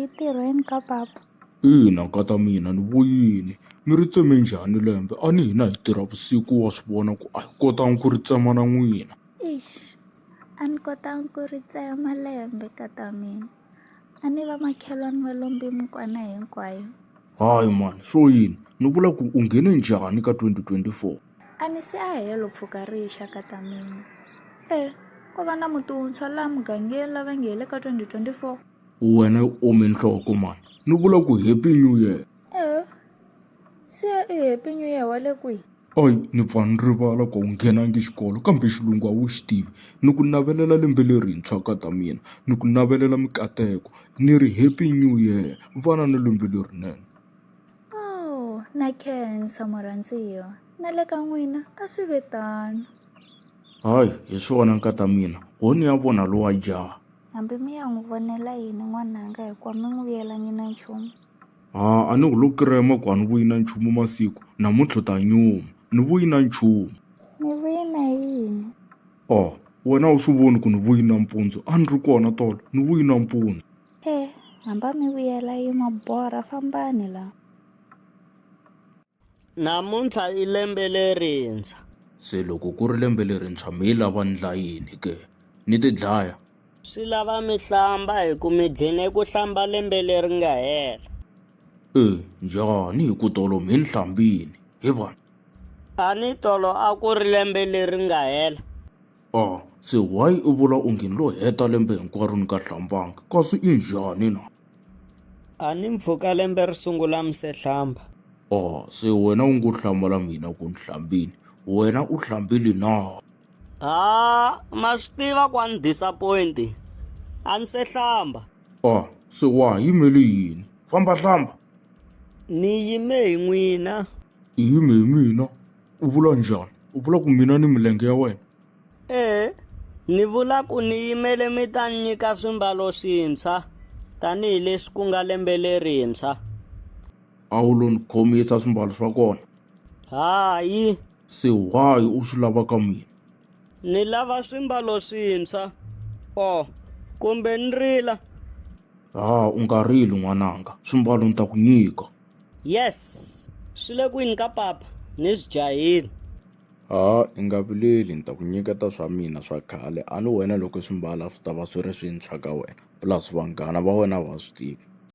yi tirhweni ka papa. Ina nkata mina ni vuyini mi ri tseme njhani lembe a ni hina hi tirha vusiku wa swi vona ku a hi kotangi ku ri tsema na n'wina. Ixi a ni kotangi ku ri tsema lembe nkata mina a ni vamakhelwani va lombe mikwana hinkwayo. Hayi mhani swo yini ni vula ku u nghene njhani ka 2024. A ni se a helo pfuka rixa nkata mina e ko va na muti wuntshwa laha mugangeni lava nge hi le ka 2024. Wena u ome nhloko mhani ni vula ku happy new year. E se i happy new year wa le kwihi? Ayi ni pfa ni rivala ku a wu nghenangi xikolo kambe xilungu a wu xi tivi ni ku navelela lembe lerintshwa nkata mina ni ku navelela mikateko ni ri happy new year vana na lembe lerinene. Oh na khensa murhandziwa na le ka n'wina a swi ve tano. Hayi hi swona nkata mina ho ni ya vona lowa jaha. Hambi mi ya n'wi vonela yini n'wananga hikuva mi n'wi vuyelangi na nchumu. Ha a ni ku lo kirema ku a ni vuyi na nchumu masiku namuntlha u ta nyuma ni vuyi na nchumu. Ni vuyi na yini? Oh wena a wu swi voni ku ni vuyi nampundzu a ni ri kona tolo ni vuyi nampundzu. E hamba mi vuyela yi ma borha fambani la. Namuntlha i lembe lerintshwa. Se loko ku ri lembe lerintshwa mi lava ni ndla yini ke? Ni ti dlaya? Swi lava mi hlamba hi ku mi dlhine ku hlamba lembe leri nga hela. E njhani hi ku tolo mhe ni hlambini he vana? A ni tolo a ku ri lembe leri nga hela. A se why u vula onge ni lo heta lembe hinkwaro ni nga hlambanga kasi i njhani na? A ni mpfhuka lembe ri sungula mi se hlamba. A se wena u ngo hlamala mina ku ni hlambini wena u hlambile na? Ha ma swi tiva ku a ni disappoint a ni se hlamba. A se wa ha yimele yini famba hlamba. Ni yime hi n'wina. I yime hi mina u vula njhani u vula ku mina ni milenge ya wena? E ni vula ku ni yimele mi ta ni nyika swimbalo swintshwa tanihileswi ku nga lembe lerintshwa. A wu lo ni khomisa swimbalo swa kona? Hayi. Se why u swi lava ka mina? Ni lava swimbalo swintshwa. Oh, kumbe ni rila? Ha, u nga rili n'wananga, swimbalo ni ta ku nyika. Yes, swi le kwini ka papa, ni swi jahile. Ha, i nga vileli ni ta ku nyiketa swa mina swa khale a ni wena loko swi mbala swi ta va swi ri swintshwa ka wena plus vanghana va wena va swi tivi.